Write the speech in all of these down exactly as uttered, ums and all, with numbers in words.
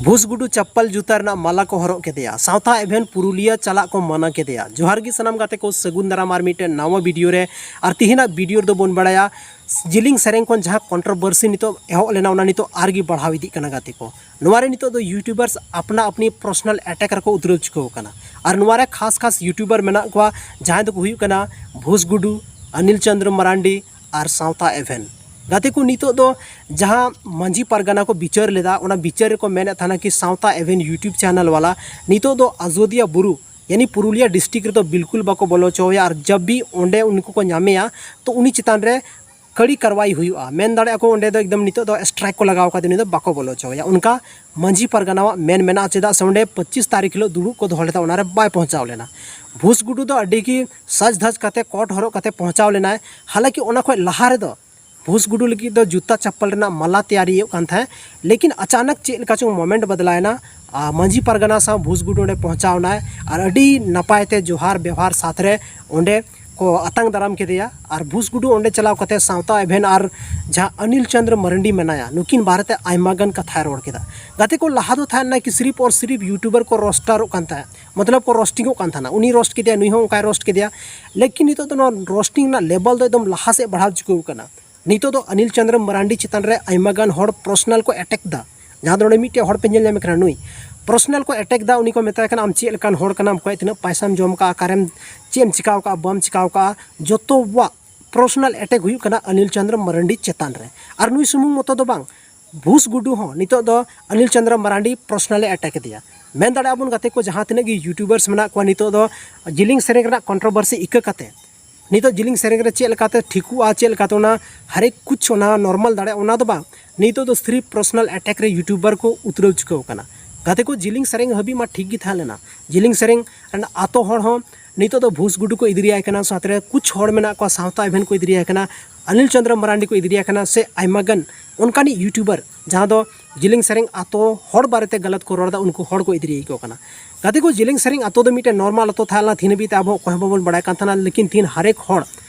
ᱵᱷᱩᱥ ᱜᱩᱰᱩ ᱪᱟᱯᱯᱟᱞ ᱡᱩᱛᱟ ᱨᱮᱱᱟᱜ ᱢᱟᱞᱟ ᱠᱚ ᱦᱚᱨᱚᱜ ᱠᱮᱫᱮᱭᱟ, ᱥᱟᱶᱛᱟ ᱮᱵᱷᱮᱱ ᱯᱩᱨᱩᱞᱤᱭᱟᱹ ᱪᱟᱞᱟᱜ ᱠᱚ ᱢᱟᱱᱟ ᱠᱮᱫᱮᱭᱟ᱾ ᱡᱚᱦᱟᱨ ᱜᱮ ᱥᱟᱱᱟᱢ ᱜᱟᱛᱮ ᱠᱚ, ᱥᱟᱹᱜᱩᱱ ᱫᱟᱨᱟᱢ ᱟᱨ ᱢᱤᱫᱴᱮᱱ ᱱᱟᱣᱟ ᱵᱷᱤᱰᱤᱭᱳ ᱨᱮ᱾ ᱟᱨ ᱛᱤᱦᱤᱧᱟᱜ ᱵᱷᱤᱰᱤᱭᱳ ᱨᱮᱫᱚ ᱵᱚᱱ ᱵᱟᱲᱟᱭᱟ ᱡᱤᱞᱤᱝ ᱥᱮᱨᱮᱧ ᱠᱷᱚᱱ ᱡᱟᱦᱟᱸ ᱠᱚᱱᱴᱨᱳᱵᱷᱟᱨᱥᱤ ᱱᱤᱛᱚᱜ ᱮᱦᱚᱵ ᱞᱮᱱᱟ, ᱚᱱᱟ ᱱᱤᱛᱚᱜ ᱟᱨᱜᱮ ᱵᱟᱲᱦᱟᱣ ᱤᱫᱤᱜ ᱠᱟᱱᱟ ᱜᱟᱛᱮ ᱠᱚ᱾ ᱱᱚᱣᱟ ᱨᱮ ᱱᱤᱛᱚᱜ ᱫᱚ ᱭᱩᱴᱩᱵᱟᱨᱥ ᱟᱯᱱᱟ ᱟᱯᱱᱤ ᱯᱟᱨᱥᱚᱱᱟᱞ ᱮᱴᱮᱠ ᱨᱮᱠᱚ ᱩᱛᱨᱟᱹᱣ ᱪᱩᱠᱟᱹᱣ ᱟᱠᱟᱱᱟ᱾ ᱟᱨ ᱱᱚᱣᱟ ᱨᱮ ᱠᱷᱟᱥ ᱠᱷᱟᱥ ᱭᱩᱴᱩᱵᱟᱨ ᱢᱮᱱᱟᱜ ᱠᱚᱣᱟ, ᱡᱟᱦᱟᱸᱭ ᱫᱚᱠᱚ ᱦᱩᱭᱩᱜ ᱠᱟᱱᱟ ᱵᱷᱩᱥ ᱜᱩᱰᱩ, ᱚᱱᱤᱞ ᱪᱚᱱᱫᱨᱚ ᱢᱟᱨᱟᱱᱰᱤ ᱟᱨ ᱥᱟᱶᱛᱟ ᱮᱵᱷᱮᱱ᱾ ᱜᱟᱛᱮ ᱠᱚ, ᱱᱤᱛᱚᱜ ᱫᱚ ᱡᱟᱦᱟᱸ ᱢᱟᱹᱡᱷᱤ ᱯᱟᱨᱜᱟᱱᱟ ᱠᱚ ᱵᱤᱪᱟᱹᱨ ᱞᱮᱫᱟ, ᱚᱱᱟ ᱵᱤᱪᱟᱹᱨ ᱨᱮᱠᱚ ᱢᱮᱱᱮᱫ ᱛᱟᱦᱮᱱᱟ ᱠᱤ ᱥᱟᱶᱛᱟ ᱮᱵᱷᱮᱱ ᱭᱩᱴᱩᱵᱽ ᱪᱮᱱᱮᱞ ᱣᱟᱞᱟ ᱱᱤᱛᱚᱜ ᱫᱚ ᱟᱡᱳᱫᱤᱭᱟ ᱵᱩᱨᱩ, ᱭᱟᱱᱤ ᱯᱩᱨᱩᱞᱤᱭᱟ ᱰᱤᱥᱴᱨᱤᱠᱴ ᱨᱮᱫᱚ ᱵᱤᱞᱠᱩᱞ ᱵᱟᱠᱚ ᱵᱚᱞᱚ ᱦᱚᱪᱚ ᱟᱭᱟ, ᱟᱨ ᱡᱟᱵ ᱵᱷᱤ ᱚᱸᱰᱮ ᱩᱱᱠᱩ ᱠᱚ ᱧᱟᱢᱮᱭᱟ, ᱛᱚ ᱩᱱᱤ ᱪᱮᱛᱟᱱ ᱨᱮ ᱠᱟᱹᱲᱤ ᱠᱟᱨᱣᱟᱭ ᱦᱩᱭᱩᱜᱼᱟ, ᱢᱮᱱ ᱫᱟᱲᱮᱭᱟᱜᱼᱟ ᱠᱚ ᱚᱸᱰᱮ ᱫᱚ ᱮᱠᱫᱚᱢ ᱱᱤᱛᱚᱜ ᱫᱚ ᱥᱴᱨᱟᱭᱤᱠ ᱠᱚ ᱞᱟᱜᱟᱣ ᱟᱠᱟᱫᱟ, ᱩᱱᱤ ᱫᱚ ᱵᱟᱠᱚ ᱵᱚᱞᱚ ᱦᱚᱪᱚ ᱟᱭᱟ᱾ ᱚᱱᱠᱟ ᱢᱟᱹᱡᱷᱤ ᱯᱟᱨᱜᱟᱱᱟᱣᱟᱜ ᱢᱮᱱ ᱢᱮᱱᱟᱜᱼᱟ, ᱪᱮᱫᱟᱜ ᱥᱮ ᱚᱸᱰᱮ ᱯᱚᱸᱪᱤᱥ ᱛᱟᱹᱨᱤᱠᱷ ᱦᱤᱞᱳᱜ ᱫᱩᱲᱩᱵ ᱠᱚ ᱫᱚᱦᱚ ᱞᱮᱫᱟ, ᱚᱱᱟᱨᱮ ᱵᱟᱭ ᱯᱳᱸᱪᱷᱟᱣ ᱞᱮᱱᱟ᱾ ᱵᱷᱩᱥ ᱜᱩᱰᱩ ᱫᱚ ᱟᱹᱰᱤ ᱜᱮ ᱥᱟᱡᱽ ᱫᱷᱟᱡᱽ ᱠᱟᱛᱮ ᱠᱳᱴ ᱦᱚᱨᱚᱜ ᱠᱟᱛᱮ ᱯᱳᱸᱪᱷᱟᱣ ᱞᱮᱱᱟᱭ᱾ ᱦᱟᱞᱟᱸᱠᱤ ᱚᱱᱟ ᱠᱷᱚᱱ ᱞᱟᱦᱟ ᱨᱮᱫᱚ ᱵᱷᱩᱥ ᱜᱩᱰᱩ ᱞᱟᱹᱜᱤᱫ ᱫᱚ ᱡᱩᱛᱟ ᱪᱟᱯᱯᱟᱞ ᱨᱮᱱᱟᱜ ᱢᱟᱞᱟ ᱛᱮᱭᱟᱨᱤ ᱦᱩᱭᱩᱜ ᱠᱟᱱ ᱛᱟᱦᱮᱸᱫ, ᱞᱮᱠᱤᱱ ᱟᱪᱟᱱᱚᱠ ᱪᱮᱫ ᱞᱮᱠᱟ ᱪᱚᱝ ᱢᱚᱢᱮᱱᱴ ᱵᱚᱫᱞᱟᱭᱮᱱᱟ᱾ ᱟᱨ ᱢᱟᱹᱡᱷᱤ ᱯᱟᱨᱜᱟᱱᱟ ᱥᱟᱶ ᱵᱷᱩᱥ ᱜᱩᱰᱩ ᱚᱸᱰᱮ ᱯᱳᱸᱪᱷᱟᱣ ᱮᱱᱟᱭ ᱟᱨ ᱟᱹᱰᱤ ᱱᱟᱯᱟᱭ ᱛᱮ ᱡᱚᱦᱟᱨ ᱵᱮᱣᱦᱟᱨ ᱥᱟᱛ ᱨᱮ ᱚᱸᱰᱮ ᱠᱚ ᱟᱛᱟᱝ ᱫᱟᱨᱟᱢ ᱠᱮᱫᱮᱭᱟ᱾ ᱟᱨ ᱵᱷᱩᱥ ᱜᱩᱰᱩ ᱚᱸᱰᱮ ᱪᱟᱞᱟᱣ ᱠᱟᱛᱮ ᱥᱟᱶᱛᱟ ᱮᱵᱷᱮᱱ ᱟᱨ ᱡᱟᱦᱟᱸ ᱚᱱᱤᱞ ᱪᱚᱸᱫᱽᱨᱚ ᱢᱟᱨᱟᱱᱰᱤ ᱢᱮᱱᱟᱭᱟ, ᱱᱩᱠᱤᱱ ᱵᱟᱨᱮᱛᱮ ᱟᱭᱢᱟ ᱜᱟᱱ ᱠᱟᱛᱷᱟᱭ ᱨᱚᱲ ᱠᱮᱫᱟ᱾ ᱜᱟᱛᱮ ᱠᱚ, ᱞᱟᱦᱟ ᱫᱚ ᱛᱟᱦᱮᱸ ᱞᱮᱱᱟ ᱠᱤ ᱥᱤᱨᱤᱯ ᱟᱨ ᱥᱤᱨᱤᱯ ᱭᱩᱴᱩᱵᱟᱨ ᱠᱚ ᱨᱳᱥᱴᱟᱨᱚᱜ ᱠᱟᱱ ᱛᱟᱦᱮᱸᱫ, ᱢᱚᱛᱞᱚᱵ ᱠᱚ ᱨᱳᱥᱴᱤᱝᱚᱜ ᱠᱟᱱ ᱛᱟᱦᱮᱱᱟ, ᱩᱱᱤ ᱨᱳᱥᱴ ᱠᱮᱫᱮᱭᱟ, ᱱᱩᱭ ᱦᱚᱸ ᱚᱱᱠᱟᱭ ᱨᱳᱥᱴ ᱠᱮᱫᱮᱭᱟ᱾ ᱞᱮᱠᱤᱱ ᱱᱤᱛᱚᱜ ᱫᱚ ᱱᱚᱣᱟ ᱨᱳᱥᱴᱤᱝ ᱨᱮᱱᱟᱜ ᱞᱮᱵᱮᱞ ᱫᱚ ᱮᱠᱫᱚᱢ ᱞᱟᱦᱟ ᱥᱮᱫ ᱵᱟᱲᱦᱟᱣ ᱪᱩᱠᱟᱹᱣ ᱠᱟᱱᱟ᱾ ᱱᱤᱛᱚᱜ ᱫᱚ ᱚᱱᱤᱞ ᱪᱚᱸᱫᱽᱨᱚ ᱢᱟᱨᱟᱱᱰᱤ ᱪᱮᱛᱟᱱ ᱨᱮ ᱟᱭᱢᱟ ᱜᱟᱱ ᱦᱚᱲ ᱯᱟᱨᱥᱚᱱᱟᱞ ᱠᱚ ᱮᱴᱮᱠ ᱫᱟ᱾ ᱡᱟᱦᱟᱸ ᱫᱚ ᱱᱚᱰᱮ ᱢᱤᱫᱴᱮᱡ ᱦᱚᱲ ᱯᱮ ᱧᱮᱞ ᱧᱟᱢᱮ ᱠᱟᱱᱟ, ᱱᱩᱭ ᱯᱟᱨᱥᱚᱱᱟᱞ ᱠᱚ ᱮᱴᱮᱠ ᱫᱟ, ᱩᱱᱤ ᱠᱚ ᱢᱮᱛᱟᱭ ᱠᱟᱱᱟ, "ᱟᱢ ᱪᱮᱫ ᱞᱮᱠᱟᱱ ᱦᱚᱲ ᱠᱟᱱᱟᱢ, ᱚᱠᱚᱭ ᱛᱤᱱᱟᱹᱜ ᱯᱟᱭᱥᱟᱢ ᱡᱚᱢ ᱠᱟᱜᱼᱟ, ᱚᱠᱟᱨᱮᱢ ᱪᱮᱫ ᱮᱢ ᱪᱤᱠᱟᱹᱣ ᱠᱟᱜᱼᱟ, ᱵᱟᱢ ᱪᱤᱠᱟᱹᱣ ᱠᱟᱜᱼᱟ?" ᱡᱚᱛᱚᱣᱟᱜ ᱯᱟᱨᱥᱚᱱᱟᱞ ᱮᱴᱮᱠ ᱦᱩᱭᱩᱜ ᱠᱟᱱᱟ ᱚᱱᱤᱞ ᱪᱚᱸᱫᱽᱨᱚ ᱢᱟᱨᱟᱱᱰᱤ ᱪᱮᱛᱟᱱ ᱨᱮ᱾ ᱟᱨ ᱱᱩᱭ ᱥᱩᱢᱩᱝ ᱢᱚᱛᱚ ᱫᱚ ᱵᱟᱝ, ᱵᱷᱩᱥ ᱜᱩᱰᱩ ᱦᱚᱸ ᱱᱤᱛᱚᱜ ᱫᱚ ᱚᱱᱤᱞ ᱪᱚᱸᱫᱽᱨᱚ ᱢᱟᱨᱟᱱᱰᱤ ᱯᱟᱨᱥᱚᱱᱟᱞᱮ ᱮᱴᱮᱠ ᱮᱫᱮᱭᱟ᱾ ᱢᱮᱱ ᱫᱟᱲᱮᱭᱟᱜᱼᱟ ᱵᱚᱱ ᱜᱟᱛᱮ ᱠᱚ, ᱡᱟᱦᱟᱸ ᱛᱤᱱᱟᱹᱜ ᱜᱮ ᱭᱩᱴᱩᱵᱟᱨᱥ ᱢᱮᱱᱟᱜ ᱠᱚᱣᱟ, ᱱᱤᱛᱚᱜ ᱫᱚ ᱡᱤᱞᱤᱝ ᱥᱮᱨᱮᱧ ᱨᱮᱱᱟᱜ ᱠᱚᱱᱴᱨᱳᱵᱷᱟᱨᱥᱤ ᱤᱠᱟᱹ ᱠᱟᱛᱮ ᱱᱤᱛᱚᱜ ᱡᱤᱞᱤᱝ ᱥᱮᱨᱮᱧ ᱨᱮ ᱪᱮᱫ ᱞᱮᱠᱟᱛᱮ ᱴᱷᱤᱠᱚᱜᱼᱟ, ᱪᱮᱫ ᱞᱮᱠᱟᱛᱮ ᱚᱱᱟ ᱦᱟᱨᱮᱠ ᱠᱩᱪ ᱚᱱᱟ ᱱᱚᱨᱢᱟᱞ ᱫᱟᱲᱮᱭᱟᱜᱼᱟ, ᱚᱱᱟ ᱫᱚ ᱵᱟᱝ, ᱱᱤᱛᱚᱜ ᱫᱚ ᱥᱤᱨᱤᱯ ᱯᱟᱨᱥᱚᱱᱟᱞ ᱮᱴᱮᱠ ᱨᱮ ᱭᱩᱴᱩᱵᱟᱨ ᱠᱚ ᱩᱛᱨᱟᱹᱣ ᱪᱩᱠᱟᱹᱣ ᱠᱟᱱᱟ᱾ ᱜᱟᱛᱮ ᱠᱚ, ᱡᱤᱞᱤᱝ ᱥᱮᱨᱮᱧ ᱦᱟᱹᱵᱤᱡ ᱢᱟ ᱴᱷᱤᱠ ᱜᱮ ᱛᱟᱦᱮᱸ ᱞᱮᱱᱟ, ᱡᱤᱞᱤᱝ ᱥᱮᱨᱮᱧ ᱨᱮᱱ ᱟᱛᱳ ᱦᱚᱲ ᱦᱚᱸ ᱱᱤᱛᱚᱜ ᱫᱚ ᱵᱷᱩᱥ ᱜᱩᱰᱩ ᱠᱚ ᱤᱫᱤᱨᱤᱭᱟᱭ ᱠᱟᱱᱟ, ᱥᱟᱶᱛᱮ ᱨᱮ ᱠᱩᱪ ᱦᱚᱲ ᱢᱮᱱᱟᱜ ᱠᱚᱣᱟ, ᱥᱟᱶᱛᱟ ᱮᱵᱷᱮᱱ ᱠᱚ ᱤᱫᱤᱨᱤᱭᱟᱭ ᱠᱟᱱᱟ, ᱚᱱᱤᱞ ᱪᱚᱸᱫᱽᱨᱚ ᱢᱟᱨᱟᱱᱰᱤ ᱠᱚ ᱤᱫᱤᱨᱤᱭᱟᱭ ᱠᱟᱱᱟ, ᱥᱮ ᱟᱭᱢᱟ ᱜᱟᱱ ᱚᱱᱠᱟᱱᱤᱡ ᱭᱩᱴᱩᱵᱟᱨ ᱡᱟᱦᱟᱸ ᱫᱚ ᱡᱤᱞᱤᱝ ᱥᱮᱨᱮᱧ ᱟᱛᱳ ᱦᱚᱲ ᱵᱟᱨᱮᱛᱮ ᱜᱟᱞᱟᱛ ᱠᱚ ᱨᱚᱲ ᱮᱫᱟ, ᱩᱱᱠᱩ ᱦᱚᱲ ᱠᱚ ᱤᱫᱤᱨᱤᱭᱟᱭ ᱠᱚ ᱠᱟᱱᱟ᱾ ᱜᱟᱛᱮ ᱠᱚ, ᱡᱤᱞᱤᱝ ᱥᱮᱨᱮᱧ ᱟᱛᱳ ᱫᱚ ᱢᱤᱫᱴᱮᱱ ᱱᱚᱨᱢᱟᱞ ᱟᱛᱳ ᱛᱟᱦᱮᱸ ᱞᱮᱱᱟ, ᱛᱤᱦᱤᱧ ᱦᱟᱹᱵᱤᱡ ᱛᱮ ᱟᱵᱚ ᱚᱠᱚᱭ ᱦᱚᱸ ᱵᱟᱵᱚᱱ ᱵᱟᱲᱟᱭ ᱠᱟᱱ ᱛᱟᱦᱮᱱᱟ, ᱞᱮᱠᱤᱱ ᱛᱤᱦᱤᱧ ᱦᱟᱨᱮᱠ ᱦᱚᱲ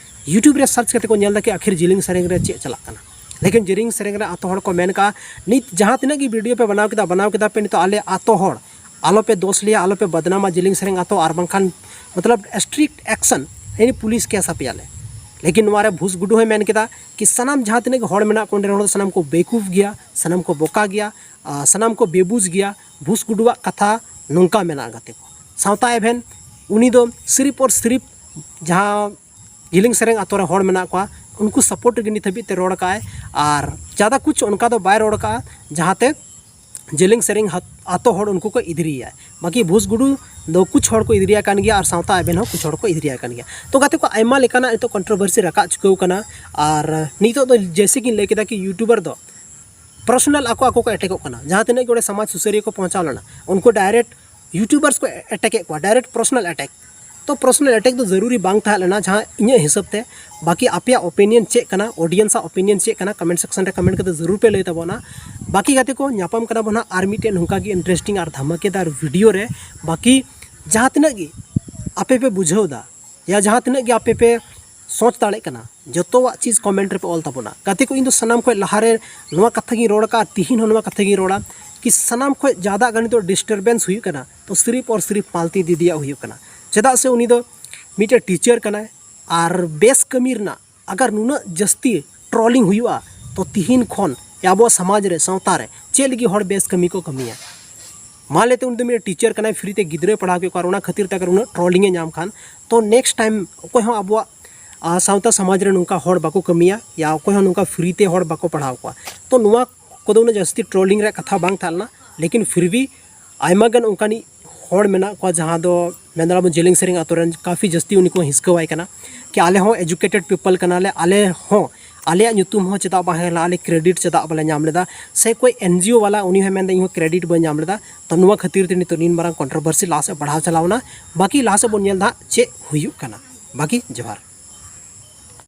ᱭᱩᱴᱩᱵᱽ ᱨᱮ ᱥᱟᱨᱪ ᱠᱟᱛᱮ ᱠᱚ ᱧᱮᱞ ᱮᱫᱟ ᱠᱤ ᱟᱹᱠᱷᱤᱨ ᱡᱤᱞᱤᱝ ᱥᱮᱨᱮᱧ ᱨᱮ ᱪᱮᱫ ᱪᱟᱞᱟᱜ ᱠᱟᱱᱟ᱾ ᱞᱮᱠᱤᱱ ᱡᱮᱞᱮᱧ ᱥᱮᱨᱮᱧ ᱨᱮ ᱟᱛᱳ ᱦᱚᱲ ᱠᱚ ᱢᱮᱱ ᱠᱟᱜᱼᱟ, ᱱᱤᱛ ᱡᱟᱦᱟᱸ ᱛᱤᱱᱟᱹᱜ ᱜᱮ ᱵᱷᱤᱰᱤᱭᱳ ᱯᱮ ᱵᱮᱱᱟᱣ ᱠᱮᱫᱟ, ᱵᱮᱱᱟᱣ ᱠᱮᱫᱟ ᱯᱮ, ᱱᱤᱛᱚᱜ ᱟᱞᱮ ᱟᱛᱳ ᱦᱚᱲ ᱟᱞᱚ ᱯᱮ ᱫᱳᱥ ᱞᱮᱭᱟ, ᱟᱞᱚ ᱯᱮ ᱵᱟᱫᱱᱟᱢᱟ ᱡᱮᱞᱮᱧ ᱥᱮᱨᱮᱧ ᱟᱛᱳ, ᱟᱨ ᱵᱟᱝᱠᱷᱟᱱ ᱢᱚᱛᱞᱚᱵ strict action, ᱭᱟᱱᱤ ᱯᱩᱞᱤᱥ ᱠᱮᱥ ᱟᱯᱮᱭᱟᱞᱮ᱾ ᱞᱮᱠᱤᱱ ᱱᱚᱣᱟ ᱨᱮ ᱵᱷᱩᱥ ᱜᱩᱰᱩ ᱦᱚᱸᱭ ᱢᱮᱱ ᱠᱮᱫᱟ ᱠᱤ ᱥᱟᱱᱟᱢ ᱡᱟᱦᱟᱸ ᱛᱤᱱᱟᱹᱜ ᱜᱮ ᱦᱚᱲ ᱢᱮᱱᱟᱜ ᱠᱚ ᱚᱸᱰᱮ ᱨᱮᱱ ᱦᱚᱲ ᱫᱚ ᱥᱟᱱᱟᱢ ᱠᱚ ᱵᱮᱠᱩᱯ ᱜᱮᱭᱟ, ᱥᱟᱱᱟᱢ ᱠᱚ ᱵᱚᱠᱟ ᱜᱮᱭᱟ, ᱟᱨ ᱥᱟᱱᱟᱢ ᱠᱚ ᱵᱮᱵᱩᱡᱽ ᱜᱮᱭᱟ᱾ ᱵᱷᱩᱥ ᱜᱩᱰᱩᱣᱟᱜ ᱠᱟᱛᱷᱟ ᱱᱚᱝᱠᱟ ᱢᱮᱱᱟᱜᱼᱟ ᱜᱟᱛᱮ ᱠᱚ᱾ ᱥᱟᱶᱛᱟ ᱮᱵᱷᱮᱱ ᱩᱱᱤ ᱫᱚ ᱥᱤᱨᱤᱯ ᱚᱨ ᱥᱤᱨᱤᱯ ᱡᱟᱦᱟᱸ ᱡᱮᱞᱮᱧ ᱥᱮᱨᱮᱧ ᱟᱛᱳ ᱨᱮ ᱦᱚᱲ ᱢᱮᱱᱟᱜ ᱠᱚᱣᱟ, ᱩᱱᱠᱩ ᱥᱟᱯᱳᱨᱴ ᱨᱮᱜᱮ ᱱᱤᱛ ᱦᱟᱹᱵᱤᱡ ᱛᱮ ᱨᱚᱲ ᱠᱟᱜᱼᱟᱭ᱾ ᱟᱨ ᱡᱟᱫᱟ ᱠᱩᱪ ᱚᱱᱠᱟ ᱫᱚ ᱵᱟᱭ ᱨᱚᱲ ᱠᱟᱜᱼᱟ ᱡᱟᱦᱟᱸᱛᱮ ᱡᱮᱞᱮᱧ ᱥᱮᱨᱮᱧ ᱦᱟᱛ- ᱟᱛᱳ ᱦᱚᱲ ᱩᱱᱠᱩ ᱠᱚ ᱤᱫᱨᱤᱭᱟ᱾ ᱵᱟᱹᱠᱤ ᱵᱷᱩᱥ ᱜᱩᱰᱩ ᱫᱚ ᱠᱩᱪ ᱦᱚᱲ ᱠᱚ ᱤᱫᱨᱤᱭᱟ ᱠᱟᱱ ᱜᱮᱭᱟ ᱟᱨ ᱥᱟᱶᱛᱟ ᱮᱵᱷᱮᱱ ᱦᱚᱸ ᱠᱩᱪ ᱦᱚᱲ ᱠᱚ ᱤᱫᱨᱤᱭᱟ ᱠᱟᱱ ᱜᱮᱭᱟ᱾ ᱛᱚ ᱜᱟᱛᱮ ᱠᱚ, ᱟᱭᱢᱟ ᱞᱮᱠᱟᱱᱟᱜ ᱱᱤᱛᱚᱜ ᱠᱚᱱᱴᱨᱳᱵᱷᱟᱨᱥᱤ ᱨᱟᱠᱟᱵ ᱪᱩᱠᱟᱹᱣ ᱠᱟᱱᱟ᱾ ᱟᱨ ᱱᱤᱛᱚᱜ ᱫᱚ ᱡᱮᱭᱥᱮ ᱠᱤᱧ ᱞᱟᱹᱭ ᱠᱮᱫᱟ ᱠᱤ ᱭᱩᱴᱩᱵᱟᱨ ᱫᱚ ᱯᱟᱨᱥᱚᱱᱟᱞ ᱟᱠᱚ ᱟᱠᱚ ᱠᱚ ᱮᱴᱮᱠᱚᱜ ᱠᱟᱱᱟ᱾ ᱡᱟᱦᱟᱸ ᱛᱤᱱᱟᱹᱜ ᱜᱮ ᱚᱸᱰᱮ ᱥᱚᱢᱟᱡᱽ ᱥᱩᱥᱟᱹᱨᱤᱭᱟᱹ ᱠᱚ ᱯᱳᱸᱣᱪᱷᱟᱣ ᱞᱮᱱᱟ, ᱩᱱᱠᱩ ᱰᱟᱭᱨᱮᱠᱴ ᱭᱩᱴᱩᱵᱟᱨᱥ ᱠᱚ ᱮᱴᱮᱠᱮᱫ ᱠᱚᱣᱟ, ᱰᱟᱭᱨᱮᱠᱴ ᱯᱟᱨᱥᱚᱱᱟᱞ ᱮᱴᱮᱠ᱾ ᱛᱚ ᱯᱟᱨᱥᱚᱱᱟᱞ ᱮᱴᱮᱠ ᱫᱚ ᱡᱟᱹᱨᱩᱨᱤ ᱵᱟᱝ ᱛᱟᱦᱮᱸ ᱞᱮᱱᱟ ᱡᱟᱦᱟᱸ ᱤᱧᱟᱹᱜ ᱦᱤᱥᱟᱹᱵ ᱛᱮ᱾ ᱵᱟᱹᱠᱤ ᱟᱯᱮᱭᱟᱜ ᱚᱯᱤᱱᱤᱭᱚᱱ ᱪᱮᱫ ᱠᱟᱱᱟ, ᱚᱰᱤᱭᱮᱱᱥ ᱟᱜ ᱚᱯᱤᱱᱤᱭᱚᱱ ᱪᱮᱫ ᱠᱟᱱᱟ, ᱠᱚᱢᱮᱱᱴ ᱥᱮᱠᱥᱚᱱ ᱨᱮ ᱠᱚᱢᱮᱱᱴ ᱠᱟᱛᱮ ᱡᱟᱹᱨᱩᱨ ᱯᱮ ᱞᱟᱹᱭ ᱛᱟᱵᱚᱱᱟ᱾ ᱵᱟᱹᱠᱤ ᱜᱟᱛᱮ ᱠᱚ, ᱧᱟᱯᱟᱢ ᱠᱟᱱᱟ ᱵᱚᱱ ᱦᱟᱸᱜ ᱟᱨ ᱢᱤᱫᱴᱮᱱ ᱱᱚᱝᱠᱟ ᱜᱮ ᱤᱱᱴᱟᱨᱮᱥᱴᱤᱝ ᱟᱨ ᱫᱷᱟᱢᱟᱠᱮᱫᱟᱨ ᱵᱷᱤᱰᱤᱭᱳ ᱨᱮ᱾ ᱵᱟᱹᱠᱤ ᱡᱟᱦᱟᱸ ᱛᱤᱱᱟᱹᱜ ᱜᱮ ᱟᱯᱮ ᱯᱮ ᱵᱩᱡᱷᱟᱹᱣ ᱮᱫᱟ, ᱭᱟ ᱡᱟᱦᱟᱸ ᱛᱤᱱᱟᱹᱜ ᱜᱮ ᱟᱯᱮ ᱯᱮ ᱥᱚᱪ ᱫᱟᱲᱮᱜ ᱠᱟᱱᱟ, ᱡᱚᱛᱚᱣᱟᱜ ᱪᱤᱡᱽ ᱠᱚᱢᱮᱱᱴ ᱨᱮᱯᱮ ᱚᱞ ᱛᱟᱵᱚᱱᱟ᱾ ᱜᱟᱛᱮ ᱠᱚ, ᱤᱧ ᱫᱚ ᱥᱟᱱᱟᱢ ᱠᱷᱚᱱ ᱞᱟᱦᱟᱨᱮ ᱱᱚᱣᱟ ᱠᱟᱛᱷᱟ ᱜᱤᱧ ᱨᱚᱲ ᱟᱠᱟᱫᱼᱟ, ᱛᱤᱦᱤᱧ ᱦᱚᱸ ᱱᱚᱣᱟ ᱠᱟᱛᱷᱟ ᱜᱤᱧ ᱨᱚᱲᱟ ᱠᱤ ᱥᱟᱱᱟᱢ ᱠᱷᱚᱱ ᱡᱟᱫᱟ ᱜᱟᱱ ᱱᱤᱛᱚᱜ ᱰᱤᱥᱴᱟᱨᱵᱮᱱᱥ ᱦᱩᱭᱩᱜ ᱠᱟᱱᱟ, ᱛᱚ ᱥᱤᱨᱤᱯ ᱚᱨ ᱥᱤᱨᱤᱯ ᱢᱟᱞᱛᱤ ᱫᱤᱫᱤᱭᱟᱜ ᱦᱩᱭᱩᱜ ᱠᱟᱱᱟ᱾ ᱪᱮᱫᱟᱜ ᱥᱮ ᱩᱱᱤ ᱫᱚ ᱢᱤᱫᱴᱮᱱ ᱴᱤᱪᱟᱨ ᱠᱟᱱᱟᱭ, ᱟᱨ ᱵᱮᱥ ᱠᱟᱹᱢᱤ ᱨᱮᱱᱟᱜ ᱟᱜᱟᱨ ᱱᱩᱱᱟᱹᱜ ᱡᱟᱹᱥᱛᱤ ᱴᱨᱚᱞᱤᱝ ᱦᱩᱭᱩᱜᱼᱟ, ᱛᱚ ᱛᱤᱦᱤᱧ ᱠᱷᱚᱱ ᱟᱵᱚᱣᱟᱜ ᱥᱚᱢᱟᱡᱽ ᱨᱮ, ᱥᱟᱶᱛᱟ ᱨᱮ ᱪᱮᱫ ᱞᱟᱹᱜᱤᱫ ᱦᱚᱲ ᱵᱮᱥ ᱠᱟᱹᱢᱤ ᱠᱚ ᱠᱟᱹᱢᱤᱭᱟ? ᱢᱟ ᱞᱟᱹᱭᱛᱮ ᱩᱱᱤ ᱫᱚ ᱢᱤᱫᱴᱮᱱ ᱴᱤᱪᱟᱨ ᱠᱟᱱᱟᱭ, ᱯᱷᱨᱤ ᱛᱮ ᱜᱤᱫᱽᱨᱟᱹᱭ ᱯᱟᱲᱦᱟᱣ ᱠᱮᱫ ᱠᱚᱣᱟ, ᱟᱨ ᱚᱱᱟ ᱠᱷᱟᱹᱛᱤᱨ ᱛᱮ ᱟᱜᱟᱨ ᱩᱱᱟᱹᱜ ᱴᱨᱚᱞᱤᱝ ᱮ ᱧᱟᱢ ᱠᱷᱟᱱ, ᱛᱚ ᱱᱮᱠᱥᱴ ᱴᱟᱭᱤᱢ ᱚᱠᱚᱭ ᱦᱚᱸ ᱟᱵᱚᱣᱟᱜ, ᱟ, ᱥᱟᱶᱛᱟ ᱥᱚᱢᱟᱡᱽ ᱨᱮ ᱱᱚᱝᱠᱟ ᱦᱚᱲ ᱵᱟᱠᱚ ᱠᱟᱹᱢᱤᱭᱟ, ᱭᱟ ᱚᱠᱚᱭ ᱦᱚᱸ ᱱᱚᱝᱠᱟ ᱯᱷᱨᱤ ᱛᱮ ᱦᱚᱲ ᱵᱟᱠᱚ ᱯᱟᱲᱦᱟᱣ ᱠᱚᱣᱟ᱾ ᱛᱚ ᱱᱚᱣᱟ ᱠᱚᱫᱚ ᱩᱱᱟᱹᱜ ᱡᱟᱹᱥᱛᱤ ᱴᱨᱚᱞᱤᱝ ᱨᱮᱭᱟᱜ ᱠᱟᱛᱷᱟ ᱵᱟᱝ ᱛᱟᱦᱮᱸ ᱞᱮᱱᱟ, ᱞᱮᱠᱤᱱ ᱯᱷᱤᱨ ᱵᱷᱤ ᱟᱭᱢᱟ ᱜᱟᱱ ᱚᱱᱠᱟᱱᱤᱡ ᱦᱚᱲ ᱢᱮᱱᱟᱜ ᱠᱚᱣᱟ ᱡᱟᱦᱟᱸ ᱫᱚ ᱢᱮᱱ ᱫᱟᱲᱮᱭᱟᱜᱼᱟ ᱵᱚᱱ ᱡᱮᱞᱮᱧ ᱥᱮᱨᱮᱧ ᱟᱛᱳ ᱨᱮᱱ ᱠᱟᱯᱷᱤ ᱡᱟᱹᱥᱛᱤ ᱩᱱᱤ ᱠᱚ ᱦᱤᱥᱠᱟᱹᱣᱟᱭ ᱠᱟᱱᱟ ᱠᱤ ᱟᱞᱮ ᱦᱚᱸ ᱮᱡᱩᱠᱮᱴᱮᱰ ᱯᱤᱯᱚᱞ ᱠᱟᱱᱟᱞᱮ, ᱟᱞᱮ ᱦᱚᱸ ᱟᱞᱮᱭᱟᱜ ᱧᱩᱛᱩᱢ ᱦᱚᱸ ᱪᱮᱫᱟᱜ ᱵᱟᱝ ᱦᱮᱡ ᱞᱮᱱᱟ, ᱟᱞᱮ ᱠᱨᱮᱰᱤᱴ ᱪᱮᱫᱟᱜ ᱵᱟᱞᱮ ᱧᱟᱢ ᱞᱮᱫᱟ, ᱥᱮ ᱚᱠᱚᱭ ᱮᱱ ᱡᱤ ᱳ ᱵᱟᱞᱟ ᱩᱱᱤ ᱦᱚᱸᱭ ᱢᱮᱱᱫᱟ ᱤᱧ ᱦᱚᱸ ᱠᱨᱮᱰᱤᱴ ᱵᱟᱹᱧ ᱧᱟᱢ ᱞᱮᱫᱟ᱾ ᱛᱚ ᱱᱚᱣᱟ ᱠᱷᱟᱹᱛᱤᱨ ᱛᱮ ᱱᱤᱛᱚᱜ ᱱᱤᱱ ᱢᱟᱨᱟᱝ ᱠᱚᱱᱴᱨᱳᱵᱷᱟᱨᱥᱤ ᱞᱟᱦᱟ ᱥᱮᱫ ᱵᱟᱲᱦᱟᱣ ᱪᱟᱞᱟᱣ ᱮᱱᱟ᱾ ᱵᱟᱹᱠᱤ ᱞᱟᱦᱟ ᱥᱮᱫ ᱵᱚᱱ ᱧᱮᱞ ᱫᱟ ᱦᱟᱸᱜ ᱪᱮᱫ ᱦᱩᱭᱩᱜ ᱠᱟᱱᱟ᱾ ᱵᱟᱹᱠᱤ ᱡᱚᱦᱟᱨ᱾